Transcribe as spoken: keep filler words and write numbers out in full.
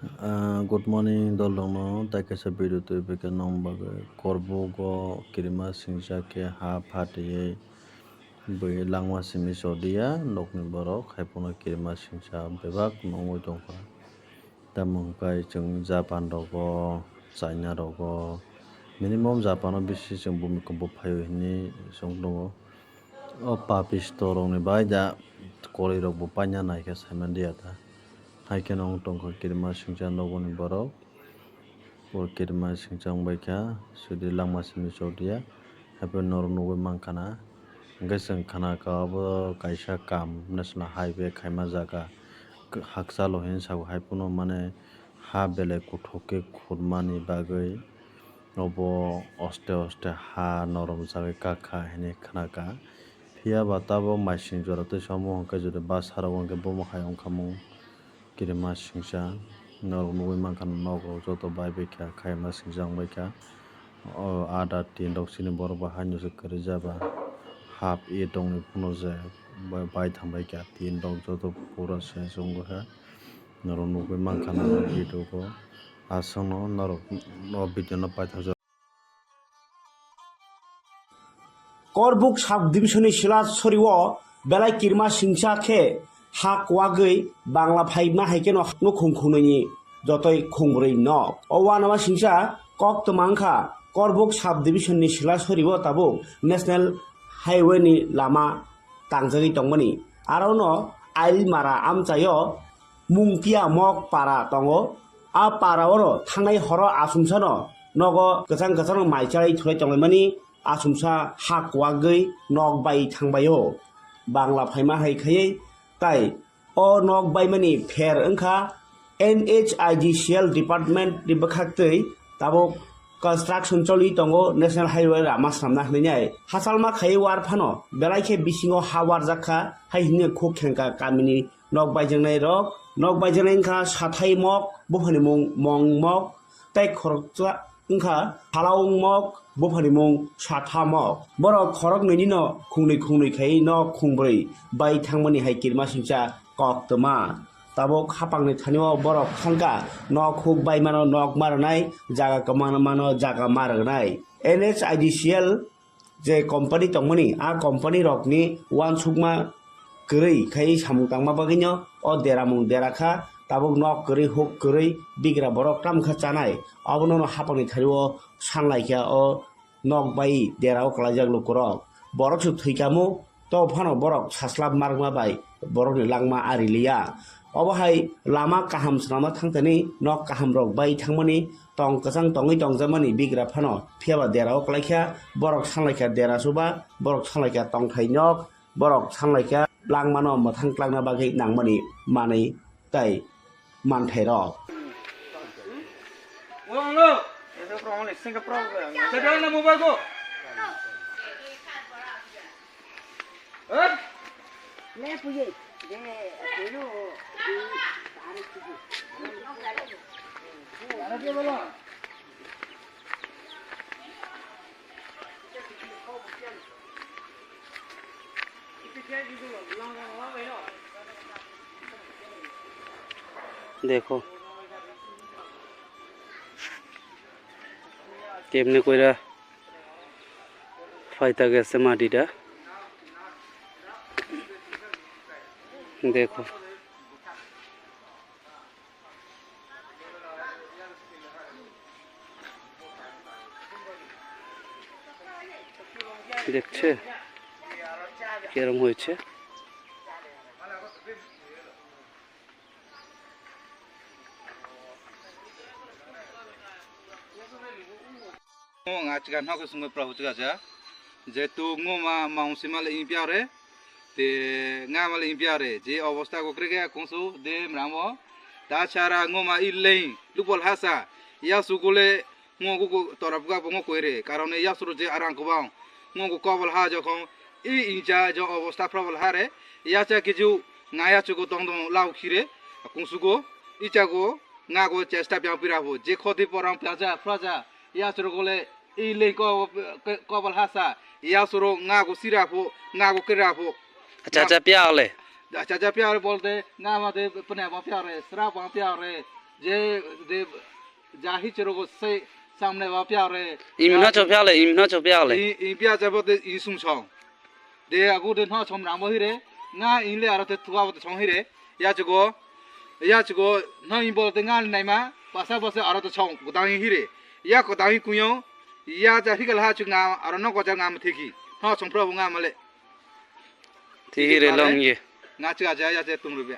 Ah, good morning, dolrokno. Tai kaisa video twi bwkhe nong bagwi. Korbugo kirima singcha khe ha phatwi bui langma simi chodiya nokni borok, hai phano kirima singcha bebak nongwi tongkha. Tamo hwnkhe chwng Japan rogo, China rogo, minimum Japan o bisi chwng bumi kombo phaio hinwi chwng tongo. O papisto rokni bai da kwrwi rok bo paina nai khe saiman diya ta. Hai kheno wng tongkha kirima singcha nogoni borok. O kirima singcha wng bai kha, sudi langma simi chodiya. Hai phano norok nugwi mankha na. Hwnkhe chwng khana kha obo kaisa kam national highway khaima jaga. Hakchalo hinwi sabo hai phano mane ha belai kuthuk khe khurmani bagwi. Obo oste oste ha norom jagwi kakha hinwi khnakha. Phiya ba tabuk maising jora twi somo hwnkhe jodi bwsarok hwnkhe bomo hai wngkha mung kirima singcha. Norok nugwi mankha nok rok joto bai bai kha khaima singcha wng bai kha. O ada tin rok chini borok bai haino se kwrwi jaba hap e tongni phano je bai thang bai kha tin rok joto pura se se wng kha. Norok nugwi mankha norok video o aswkno norok o video no paithakjak. Korbuk sub division ni Silasori o belai kirima singcha khe ha kwagwi Bangla phaima hai kheno nukhung khungnwini jotoi khungbrwi nok. O uanama singcha koktwma wngkha Korbuk sub division ni Silasori o tabuk national highway ni lama tangjagwi tongmani. Arono Ailmara amchaio Mungtia Mok para tongo. A para oro thangnai horo asumsano nogo kwchang kwchang mai chalai thulai tonglaimani asumsa ha kwagwi nok bai thangbaio. Bangla phaima hai khaiwi tai o nok baimani pher wngkha N H I D C L department ni bwkhaktwi tabuk construction choli tongo national highway lama swnamna hinwi nai. Hachalma khaiwi war phano belai khe bisingo ha warjak kha hai hinwi khuk khengkha kamini nok baijaknai rok. Nok baijaknai wngkha Sathai Mok, buphani mung Mong Mok, tei khoroksa wngkha Phalao Mok, buphani mung Satha Mok. Borok khoroknwini no khungnwi khungnwi khai nok khungbrwi bai thangmani hai kirima singcha koktwma. Tabuk hapangni thani o borok thangkha nok huk bai mano nok ma rwnai, jaga kwma mano jaga ma rwnai. N H I D C L je company tongmani, a company rokni uansukma kwrwi khai samung tangma bagwino o deramung dera kha, tabuk nok kwrwi huk kwrwi bigra borok tamkha chanai, obono no hapangni thari o sanlai kha o nok bai dera o kwlaijak lukurok. Borok se thwi kamo, to phano borok saslap marma bai borokni langma ari liya. Obo hai lama kaham swnamna thangtani nok kaham rok bai thangmani tong kwchang tongwi tongjakmani bigra phano, phiyaba dera o kwlaikha, borok sanlaikha dera chuba, borok sanlaikha tongthai nok, borok sanlaikha langmano mwthang tlangna bagwi nangmani manwi tei manthairok. Dekho. Kemne koira phaita gese mati da. Dekho. দেখছে কিরম হয়েছে। Ang achika nokho sungwi prahu chika cha. Jetu ngoma maung sima le impia re. Te ngama le impia re. Je obostha go krege kungsu de mramo. Ta chara ngoma i leng lupol hasa. Ya sugule ngo go tora buga bo ngo koire. Karone ya suru je arang kubang. Ngo go kobol ha jokhon i incha jo obostha probol ha re. Ya cha kiju ngaya chugo tong tong lau khire. Kungsu go. Icha go. Nga go chesta piang pira bo. Je khoti porang piang cha phra cha. Ya suru gole. I lei ko, ko, kobol hasa. Ya suru nga go sira pho, nga go kira pho. Acha, acha, pia le. Acha, acha, pia le bolte, nga ma de pne ba pia re, sra ba pia re. Je, de, jahi chero go se samne ba pia re. Im na cho pia le, im na cho pia le. I, i pia cha bo de i sung song. De agu de no chom rang bo hire. Nga in le aro te thua bo te song hire. Ya chugo. Ya chugo no in bol te nga nai ma. Pasa bo se aro te song godang hire. Ya godang kuyo. Ya ja hikal ha chu nga aro no goja nga ma thiki. No chom pro bo nga ma le. Thiki re long ye. Nga chu aja ya je tung ru be.